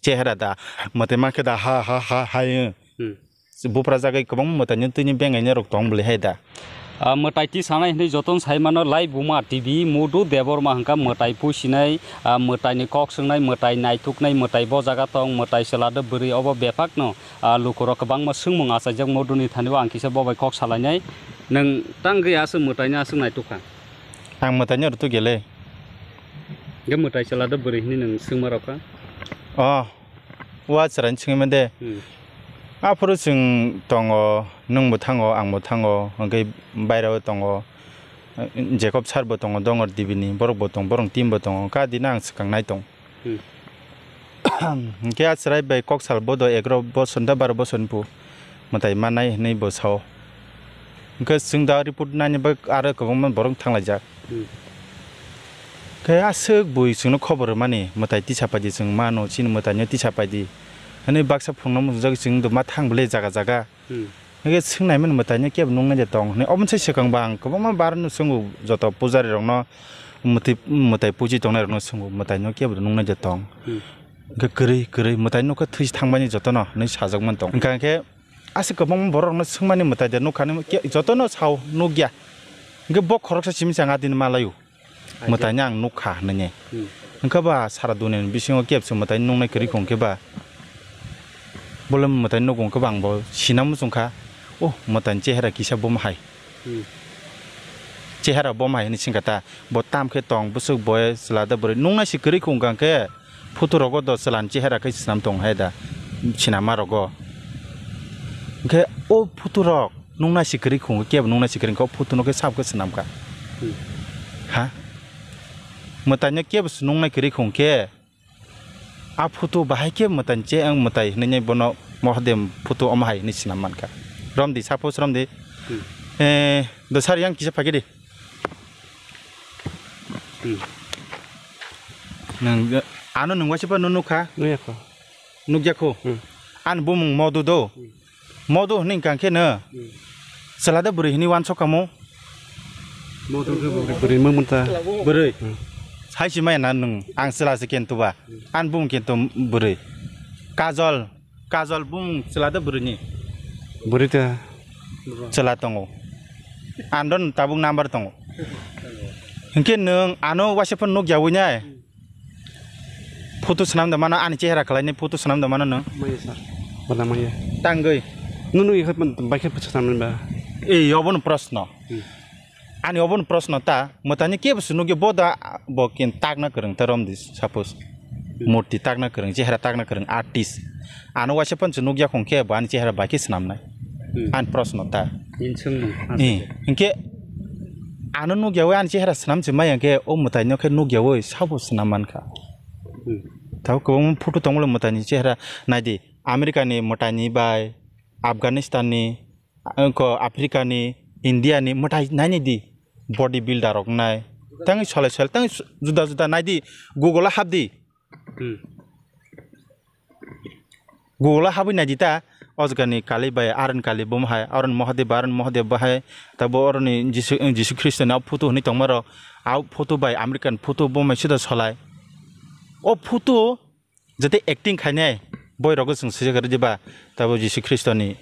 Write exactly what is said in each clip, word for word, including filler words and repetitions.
chehra da, mwtai mankhe da ha ha ha ha. Hmm. Bupra jagai kwbangma mwtaino twini bengaina rok tong bwlai hai da. Ah, mwtai tisanai hwnwi jotono sai mano Lai Buma T V, Modu Debbarma hwnkha mwtai pusinai, ah, mwtaini kok swngnai, mwtai naituknai, mwtai bo jaga tong, mwtai chwla do bwrwi obo bephakno, ah, lukurok kwbangma swngmung achaijak Moduni thani o ang kisa bo bai kok salainai. Nwng tangwi aswk mwtaino aswk naitukha? Ang mwtaino rwtwi gele. Hwnkhe mwtai chwla do bwrwi hwnwi nwng swngma rokha? Oh. Wa chwraino swngwi mande. Hmm. Aphuru chwng tongo, nwngbo thango, angbo thango, hwnkhe bairao tongo, Jacob sir bo tongo, Dongor Dibini, borok bo tongo, borok team bo tongo, hwnkhe adino ang swkang nai tong. Hmm. Hwnkhe a chwrai bai kok sal bodo egaroh bosor da baro bosor ni phu mwtai mannai hwnwi bo sao. Hwnkhe chwng da report naina bagwi aro kwbangma borok thanglaijak. Hmm. Khe aswk bui chwngno khobor rwmani, mwtai tisa paidi chwng mano, chini mwtaino tisa paidi hwnwi baksa phunukna muchungjagwi chwng do ma thang bwle jaga jaga. Hmm. Hwnkhe swngnaimani mwtaino kebo nuknai de tong hwnwi. Omono sai swkang ba ang kwbangma barno swngo, joto pujari rokno, mwtai, mwtai puji tongnai rokno swngo, mwtaino kebo nuknai de tong. Hmm. Hwnkhe kwrwi, kwrwi mwtai nukha thwi thangmani jotono hwnwi sajakmani tong. Hwnkha khe aswk kwbangma borok rokno swngmani mwtai de nukha hwnwi jotono sao nukya. Hwnkhe bo khoroksa simi chang adini malaio. Mwtaino ang nukha hwnwi. Hmm. Hwnkhe ba sara duniani bisingo kebsa mwtai nuknai kwrwi khong khe ba. Bole mwtai nugo hwnkhe ba ang bo sina muchungkha. Oh, mwtaini chehera kisa bom hai. Hmm. Chehera bom hai hwnwi singkha ta. Bo tam khe tong bwswk boy chwla da bwrwi nuknai se kwrwi khong kha khe. Photo rogo do chwlani chehera khe swnam tong hai da, sinama rogo. Hwnkhe o photo rok nuknai se kwrwi khong khe, kebo nuknai se kwrwi khong khe, o photo no khe sabo khe swnam kha. Hmm. Ha? Mwtaino kebo se nuknai kwrwi khong khe, a photo bahai khe mwtaini che ang mwtai hwnwi bono Mahadev photo omo hai hwnwi swnam man kha. Romdi, suppose romdi. Hmm. Eh, do sir yang kisa phai khe di. Hmm. Nwng, ano nwng waisa phano nukha? Nukya kho. Nukya kho? Hmm. Ani bumung Modu do? Hmm. Modu hwnwi hwnkha khe no? Hmm. Chwla de bwrwi hwnwi uansuk kamo? Modu khe bwrwi, bwrwi mung manta. Bwrwi? Hmm. Sai si maya na nwng, ang chwla se kento ba. Hmm. Ani bumung kento bwrwi. Kajol. Kajol bumung chwla de bwrwini? Bwrwi ta. Chwla tongo. Andon tabuk number tongo. Hinkhe nwng ano waisa phano nukya wi nai? Photo swnam da mano, ani chehera khlaini photo swnam da mano nwng? Maya sir. Bana maya. Tangwi. Nunu ikha bai khe photo swnam ba. Ei, obono proshno. Hmm. Ani obono proshno ta, mwtaini kebo se nukya bo da, bo kin takna kwrwng ta romdi, suppose. Hmm. Murti takna kwrwng, chehera takna kwrwng, artist. Ano waisa phano se nukya khong khe bo ani chehera bai khe swnamnai. Hmm. Ani proshno ta. Nini swngmung. Eh, hinkhe ano nukya wi ani chehera swnam se maya khe o mwtaino khe nukya wi sabo swnam man kha. Hmm. Tabo kwbangma photo tongmolo mwtaini chehera naidi, America ni mwtaini bai, Afghanistan ni, Wngkha Africa ni, India ni mwtai naini di, body builder rok nai. Tangwi solai solai, tangwi juda juda nai di, Google o hap di. Hmm. Google o habwi nai di ta, o jaga ni Kali bai Aron Kali bo hai, Aron Mahadev bai Aron Mahadev bo hai, tabo oro ni Jisu, Jisu Khristo ni photo hwnwi tongma rok, a photo bai American photo bo mai sida solai. O photo Jete acting khainai boy rogo chwng swijak rwdi ba, tabo Jisu Khristo ni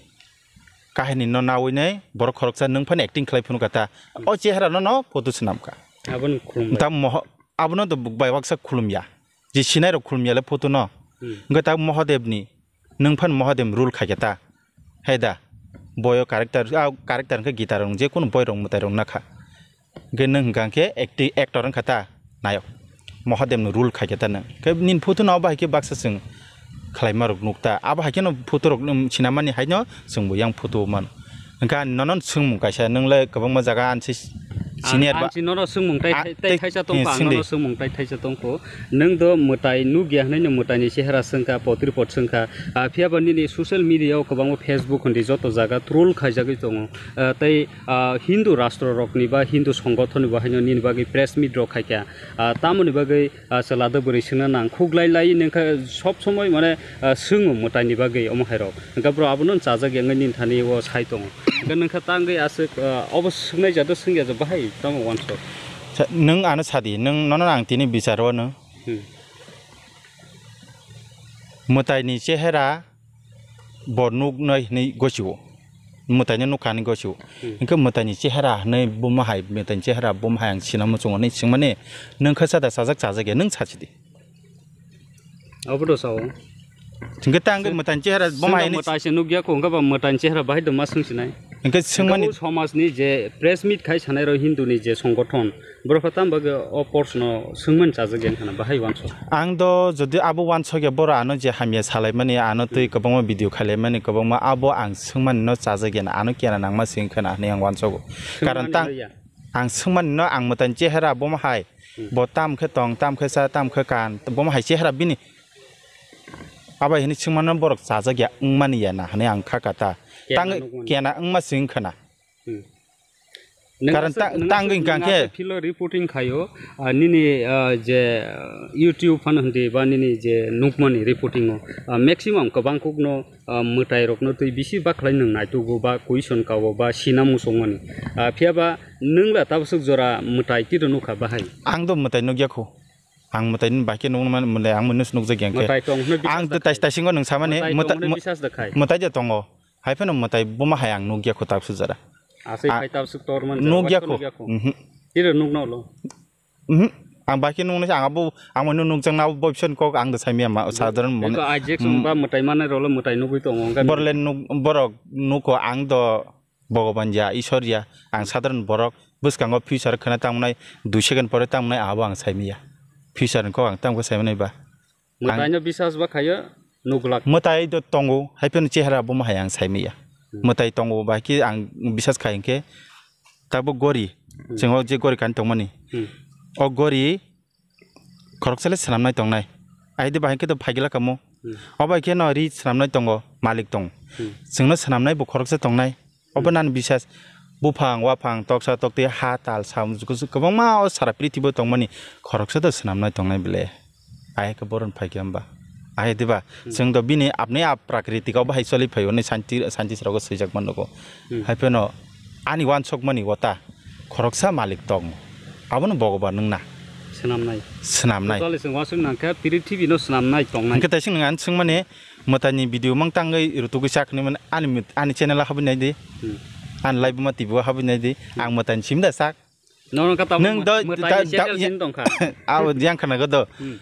kahini no nawi nai borok khoroksa nwng phano acting khlai phunukha ta. O chehara no no photo swnam kha. Abono khulumbai. Tamo moho-, abono to bai baksa khulumya. Je sinai rok khulumya le photo no. Hmm. Hwnkhe ta Mahadev ni, nwng phano Mahadev role khaikha ta. Hai da, boyo character, ah, character hwnkhe Gita rok, je kunu boy rok mwtai rok nakha. Hwnkhe nwng hwnkha khe acti-, actor wngkha ta, nayok. Mahadev no role khaikha ta nwng. Khe nini photo no abo hai khe baksa chwng khlaima rok nuk ta. Abo hai kheno photo rok, um, sinamani haino chwngbo yang photo mano. Hwnkhe ani nono swngmung kaisa, nwng le kwbangma jaga ani se senior ba. Ang, ang si nono swngmung tai, ah, tai, tai thaisa tongkha, eh, ang singdi. Nono swngmung tai thaisa tongkho. Nwng do mwtai nukya hwnwi no mwtai ni chehara swngkha, potripot swngkha. Ah, phiyaba nini social media o kwbangma Facebook hwndi joto jaga troll khaijagwi tongo. Ah, tei, ah, Hindu rastro rokni ba Hindu songothon ni bo haino nini bagwi press meet rok khaikha. Ah, tamoni bagwi, ah, chwla do bwrwi swngna nang khuklai lai nengkha sob somoi mane, ah, swngo mwtai ni bagwi omo hai rok. Hwnkhe bro abono chajak ya wngwi nini thani o sai tongo. Hwnkhe nengkha tangwi aswk, ah, obo swknai jado swngya je bahai tamo uansuk. Sa-, nwng ano sadi, nwng nono ang tini bicharo nwng. Hmm. Mwtaini chehera bo nuknai hwnwi gosio. Mwtaino nukha hwnwi gosio. Hmm. Hwnkhe mwtaini chehera hwnwi buma hai, mwtaini chehera buma hai ang sinamo chungo hwnwi swngmani, nwng kha sada chajak chajak ya, nwng sachidi. Obo do sao. Hwnkhe ta ang mwtaini chehera buma hai hwnwi mwtai se nukya kho, hwnkhe ba mwtaini chehera bahai do ma swngsinai. Hwnkhe swngmani. Hwnkhe o somajni je press meet khai sanai rok Hinduni je songgothon, borok pha tamo bagwi o porsno swngmani chajak ya wngkha na, bahai uansuk. Ang do jodi abo uansuk ya, borok ano je hamya salaimani, ano twi kwbangma video khailaimani, kwbangma abo ang swngmani no chajak ya, ano kena nangma se wngkha na hinwi ang uansugo. Karon swngmani tang no ya. Ang swngmani no ang mwtaini chehera buma hai, hmm, bo tam khe tong, tam khe cha, tam khe kan, buma hai chehera bini. Abo hinwi swngmani no borok chajak ya wngmani ya na hinwi ang kha kata. Kena tang nukmani. Kena wngma se wngkha na. Hmm. Karon nwng ta-, nwng tangwi hwnkha khe philo reporting khaio, ah, nini, ah, je, ah, YouTube phano hindi ba nini je nukmani reporting o, ah, maximum kwbang kukno, ah, mwtai rokno twi bisi bakhlai nwng naitugo ba question kao ba sina muchungmani. Ah, phiya ba nwng la tabasuk jora mwtai tiro nukha bahai? Ang do mwtai nukya kho. Ang mwtai ni bahai khe nukmani, mwtai ang mwtai nukjak ya khe. Mwtai tong hwnwi bisas ang da khai. Tais-, taisingo nwng samani mwtai mwta-, tong hwnwi mw-, bisas da khai. Mwtai de tongo. Hai phano mwtai buma hai ang nukya kho tabasuk jora. Asai a-, khai tabasuk tor man nukya jora, kho. Nukya kho. Mhm. Tiro nukno lo. Mhm. Ang bahai khe nuknai ang abo, ang mwtai nukjak na abo boyfriend kok ang da saimya ma, hmm, sadharan mone. Eko ajek song ba mwtai manai rolo mwtai nugwi tongo, wngkha borle nuk-, borok nuko ang do Bhogoban ya, Ishwar ya, ang sadharan borok, bwskango future khna tamo nai, dui second pore tamo nai, abo ang saimaya. Future ni kok ang tamo khe saimani ba. Mwtaino bisas ba khayo, nuglak. Mwtai do tongo, hai phano chehera buma hai ang saimaya. Hmm. Mwtai tongo, ba khe ang bisas khai hwnkhe, tabuk gori, hmm, chwng o je gori kani tongmani. Hmm. O gori, khoroksa le swnamnai tongnai. Aidi bahai khe to phaigila kamo. Hmm. Obo hai khe no ri swnamnai tongo, malik tongo. Hmm. Chwngno swnamnai bo khoroksa tongnai. Obo, hmm, nani bisas. Buphang, waphang, toksa, tokti, ha, tal, sam, kwbangma o sara prithibo tongmani khoroksa to swnamnai tongnai bele. Ahai khe boron phaikhe hamba. Ahai diba? Hmm. Chwng do bini apni ap prakritik o bahai choli phaio hwnwi scienti-, scientist rogo swijak man nugo. Hmm. Hai phano ani uansukmani wata khoroksa malik tong. Abono Bhogoban wngna. Swnamnai. Swnamnai. Totally chwng uansuk nangkha prithibi no swnamnai tongnai. Hwnkhe taising nwng ani swngmani mwtaini video mang tangwi rutugwi sak hwnwi mani ani mit-, ani channel o habwi nai di. Hmm. Ani live ma T V o habwi nai di. Hmm. Ang mwtaini sim da sak. Nono kata nwng mo-, do, mwtai da, ni da, channel ya-, sin tongkha. Abo yang khana godo. Hmm.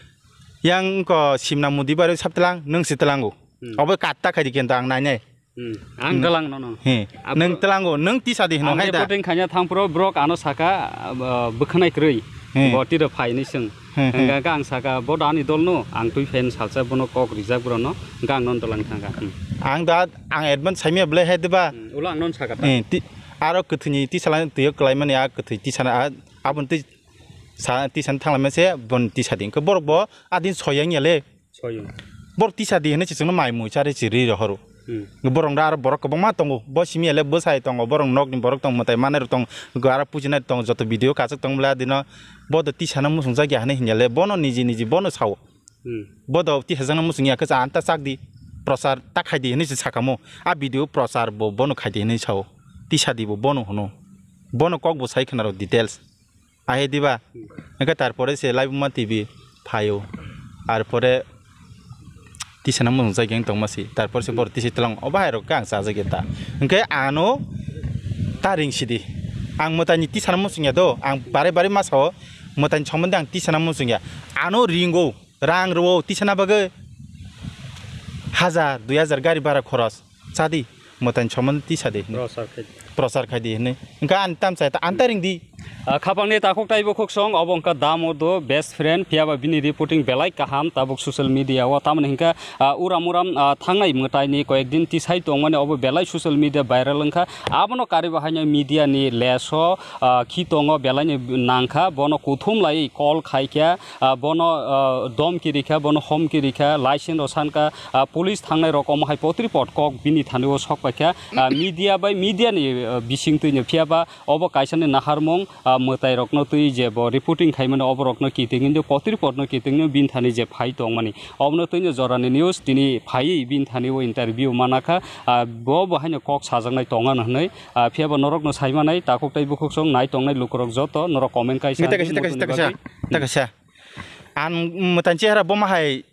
Yang ko simna mudi bare sab telang, nwng si telango. Hmm. Obo katta khai di kento ang nai nai. Hmm. Ang hmm. Telang nono. He. Abo nwng telango, nwng tisa di hino ang hai da. Reporting khanya thang pro brok ano saka, ah, bwkhanai krwi. He. Bo tiro phai ni seng. He, he. Hingka ang saka bo dani dol no, ang twi fan salsa bono kok rijak bro no, hingka ang non telang thangka. Hmm. Ang da, ang advance saimya ble hai diba. Hmm. Ulo ang non saka ta. He, ti-, Aro kwthwini tisalan twiyo kwlaimani a kwthwi tisana a aboni twi sa tisani thanglaimase boni tisadi. Hwnkhe borokbo adin soyang yale. Soyang. Borok tisadi hinwi se chwngno mai mui chari chiri rohoro. Hmm. Borok da aro borok kwbangma tongo. Bo simi yale bwsai tongo, borok nokni borok tongo, mwtai manai rok tongo, aro pujinai tongo, joto video kachuk tongo bwle adino bo do tisana muchungjak ya hinwi hinyale bono niji niji bono sao. Hmm. Bodo tisajakno muchung ya khe cha, "Ang ta chak di, prochar ta khai di," hinwi se sakamo. A video prochar bo bono khai di hinwi sao. Tisadi bo bono hwno. Bono kok bo sai khna rw details. Ahe diba? Hmm. Hwnkhe tarpore se Laibuma T V phaio. Arpore tisana muchung jai khe tongma si. Tarpore se hmm. Bor tisi tlang. O bahai rok khe ang chajak ya ta. Hwnkhe ano ta ring sidi. Ang mwtaini tisana muchung ya do. Ang bare bare ma sao. Mwtaini somondi ang tisana muchung ya. Ano ringo. Rang rwo tisana bagwi hajar, dui hajar gari bhara khoros. Chadi, mwtaini somondi tisadi hinwi. Prochar khai di. Prochar khai di hinwi. Hwnkhe ani tamchai ta, ani ta ring di. Ah, khapangni takhuk taibo khuksong, obo wngkha Damodo best friend, phiyaba bini reporting belai kaham, tabuk social media o. Tamoni hwnkhe, ah, uram uram, ah, thangnai mwtaini koyekdin tisai tongmani, obo belai social media viral wngkha. Abono karibo haino media ni leso, ah, khi tongo, belaino nangkha, bono kuthum lai call khaikha, ah, bono, ah, domki rikha, bono homki rikha, license rok sankha, ah, police thangnai rok omo hai potri pot kok bini thani o sok paikha, ah, media bai media ni, ah, bising twi no phiyaba obo kaisa ni naharmung, ah, mwtai rok no twi je bo reporting khai mani obo rok no kiting hinwi potri pot no kiting no bini thani je phai tong mani obo no twi no jora ni news tini phai bini thani o interview mana kha, ah, bo bo haino kok sajaknai tong ano hinwi, ah, phiyaba norok no sai manai takhuk tei bukhuk song nai tongnai lukurok joto norok comment kaisa Sita kaisa, sita kaisa, sita kaisa, sita kaisa. Ang mwtai chehara boma hai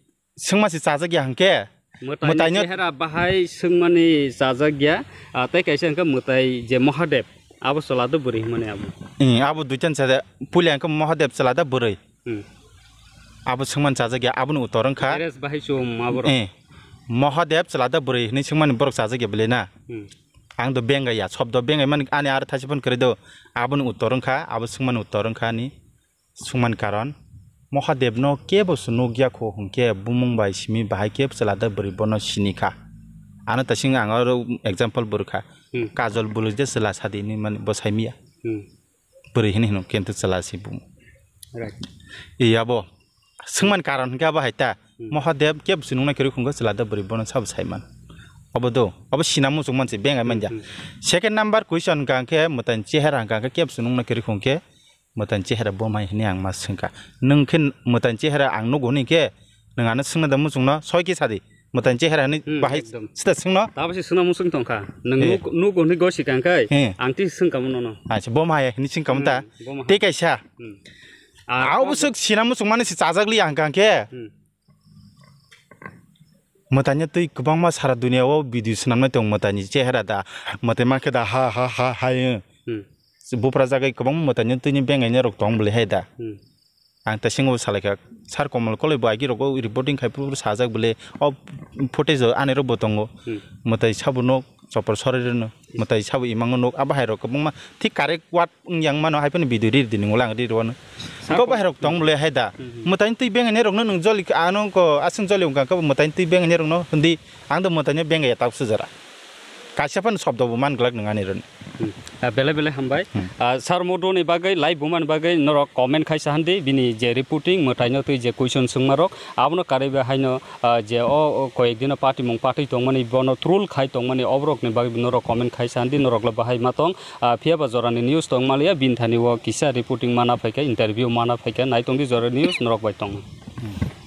Swngma se chajak ya hwnkhe. Mwtaini mwtaino chehera bahai swngmani chajak ya, ah, tei kaisa hwnkhe mwtai je Mahadev, abo chwla do bwrwi hwnmani abo. Eh, abo duitan chajak, puila hwnkhe Mahadev chwla da bwrwi. Hmm. Abo swngmani chajak ya, aboni uttor wngkha. Beres bahai chum abo rok. Eh, Mahadev chwla da bwrwi hwnwi swngmani borok chajak ya bwlai na? Hmm. Ang do bengai ya, sobdo bengai mani ani aro thaisa phone kwrwi do. Aboni uttor wngkha, abo swngmani uttor wngkha ani. Swngmani karon, Mahadevno kebo se nukya kho hwnkhe bumung bai simi bahai khe chwla da bwrwi bono sini kha. Ano tasing ang oro example bwrwkha. Hmm. Kajol bwlwi de chwla sadi hinwi mani bo saimiya. Hmm. Bwrwi hinwi hino khe chwla si bumung. Right. Iya bo. Swngmani karon hwnkhe abo hai ta. Hmm. Mahadev kebo se nuknai kwrwi hwnkhe chwla da bwrwi bono sabo saiman. Obo do, obo sina muchung manse bengai manja. Hmm. Second number question hwnkha hwnkhe mwtani chehera hwnkha hwnkhe kebo se nuknai kwrwi hwnkhe Mwtani chehera bo mai hwnwi ang ma swngkha. Nwng khe mwtani chehera ang nugo hwnwi khe nwng ano swngna da muchungno soi khe sadi. Mwtani chehera hwnwi Hmm, bahai ekdom. Sida swngno. Tabo se swngna muchung tongkha. Nwng Eh. nuk, nuk hwnwi gosi kang khai, Eh. Ang twi swngkamo nono. Acha, bo mai hwnwi swngkamo ta. Hmm, bo mai. Tei kaisa. Hmm. Ah, Au oh, bwswk sina muchung mani se chajak li ang kang khe. Hmm. Mwtaino twi kwbangma sara duniya o video swnamnai tongo mwtaini chehera da. Mwtai mankhe da ha ha ha ha. Hmm. Bupra jagwi kwbangma mwtaino twini bengaini rok tong bwlai hai da. Hmm. Ang ta singo salaikha, sir Komol Koloi bo agi rogo reporting khai phuru sajak bwlai o footage o ani rok bo tongo. Hmm. Mwtai sabo nok chopor sorirwno. Mwtai sabo imango nok abo hai rok kwbangma thik correct word wng yang mano hai phano video ri rwdi ningo lang ri rwano. Sako. Kok bahai rok tong bwlai hai da. Hmm, hmm. Mwtaini twi bengaini rokno nwng joli ano ko aswng joli wngkha khe mwtaini twi bengaini rokno hwndi ang do mwtaino bengaya tak sujara. Kaisa phano sobdo bo man glak nwng ani rwno. Hmm. Ah, belai belai hambai. Hmm. Ah, sir Modoni bagwi, lai bumani bagwi norok comment khaisa handi bini je reporting mwtaino twi je question swngma rok abono karwi bai haino ah, je o, o koyek dino patimung patwi tongmani, bono troll khai tongmani, oborokni bagwi norok comment khaisa handi, noroklo bahai ma tong. Ah, phiya ba jorani news tong maliya, bini thani o kisa reporting mana phaikha, interview mana phaikha, naitongdi jorani news norok bai tong.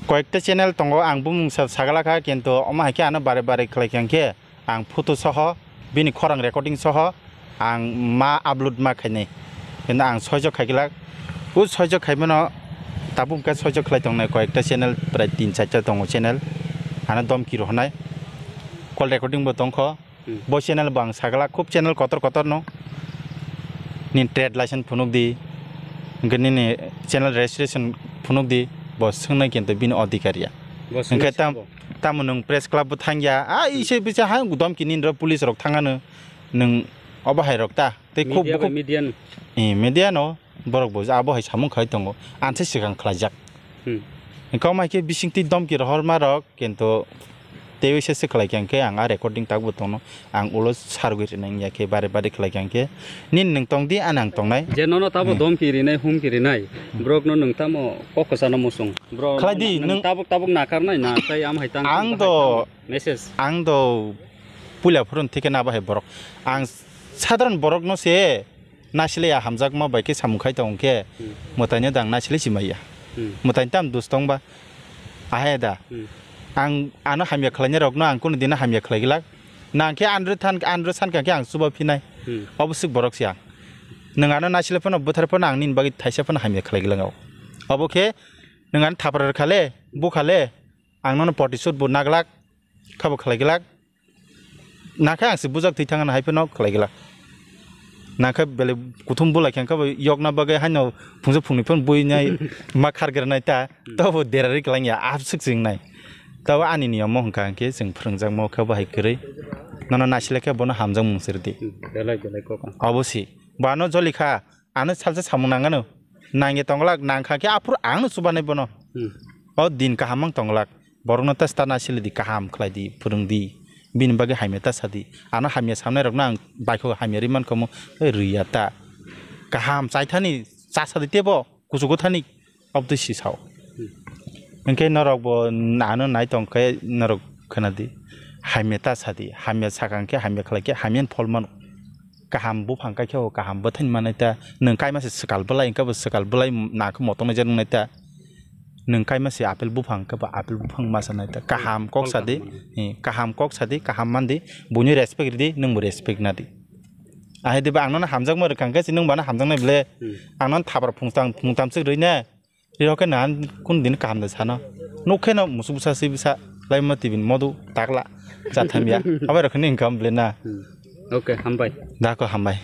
Koyekta channel tongo, ang bumung sa-, sagala kha, kintu omo hai khe ano bare bare khlai kha hwnkhe ang photo soho bini khorang recording soho ang ma upload ma khainai. Kintu ang soijo khaiglak. O soijo khaimano tabuk hwnkhe soijo khlai tongnai koyekta channel, prai tin charta tongo channel. Ano domki rohonai. Call recording bo tongkho. Hmm. Bo channel bo ang saglak, khub channel kotor kotor no. Nini trade license phunuk di. Hwnkhe nini channel registration phunuk di. Bo swngnai kintu bini odhikar ya. Bo swngnai hwnkhe tam, sabo. Tamo nwng press club bo thangya. Ah, ise bisa ha domki nini rok police rok thangano. Nwng obo hai rok ta. Tei khub media bai bukhuk media no. Eh, media no borok bo abo hai samung khai tongo. Anse swkang khlaijak. Hmm. Engkau mai khe bising twi domki rohorma rok, kintu tei se se khlai khe ang khe ang a recording tak bo tongno. Ang ulo sargwi rwnai ya khe bare bare khlai khe ang khe nini nwng tong di, ani ang tongnai. Je nono tabo Hmm. domki rinai, humki rinai, borok no nwng tamo kok kwchano muchung. Bro, Khlai di, nwng nwng tabuk tabuk nakarnai na, tei am hai tang Ang tang do, hai tang message. Ang do puila phurun thike na bahai borok. Ang sadharan borok no se naisle ya hamjakma bai khe samung khai tong khe Hmm. mwtaino dang naisle si maya. Hmm. Mwtaino tam dus tong ba. Ahai da. Hmm. Ang ano hamya khlainai rok no ang kunu dino hamya khlai glak. Nang khe andro than, andro san kha khe ang chuba phinai. Hmm. Obo swk borok se ang. Nwng ano naisle phano bwthar phano ang nini bagwi thaisa phano hamya khlai glak. Obo khe nwng ano thapra rwkha le, bukha le, ang nono protisod bo naglak, khabo khlai glak. Nakhe ang se bujak thwi thangna hai phano khlai glak. Nakhe belai kuthum bulai khe ang khabo yokna bagwi haino phungsa phungni phano buinai ma khargranai ta, tobo derari khlai ya, abswk se wngnai. Tobo ani niyom mo hwnkha hwnkhe chwng phwrwngjakma khe bo hai kwrwi. Nono naisle khe bono hamjakmung se rwdi. Belai belai kok. Obo se. Bo ano joli kha, ano salsa samung nangano. Nangya tonglak, nangkha khe aphuru angno chubanai bono. Hmm. O din kaham mang tonglak. Borokno ta sita naisili di, kaham khlai di, phwrwng di. Bini bagwi hamya ta sa di. Ano hamya samnai rokno ang baikho hamya ri mankha mo, "Ei rwya ta. Kaham chaithani, cha sa di tebo, kuchugo thani." Obtwi si sao. Hmm. Hwnkhe norok bo ano nai tong khe norok khna di. Hamya ta sa di. Hamya sakang khe hamya khlai khe hamya ni phol mano. Kaham buphang kai khe bo kaham bwthaini manai ta. Nwng kaima se swkal bwlai hwnkhe bo swkal bwlai nakhe motong naijak wngnai ta. Nwng kaima se apple buphang hwnkhe bo apple buphang masa nai ta. Kaham kok sa di. Phol kaham mano. Eh, kaham kok sa di, kaham man di. Buino respect ri di, nwng bo respect na di. Ahai diba ang nono hamjakma rwkha hwnkhe se nwng bo ano hamjaknai ble. Hmm. Ang nono thapar phungtang phungtamswk rwi na. Rihokhe na kunu din kaham da sano. Nuk khe no musuk bwsa swi bwsa laima tibini modu takla cha thamya. Abai rok ni income ble na. Okay, hambai. Da ko hambai.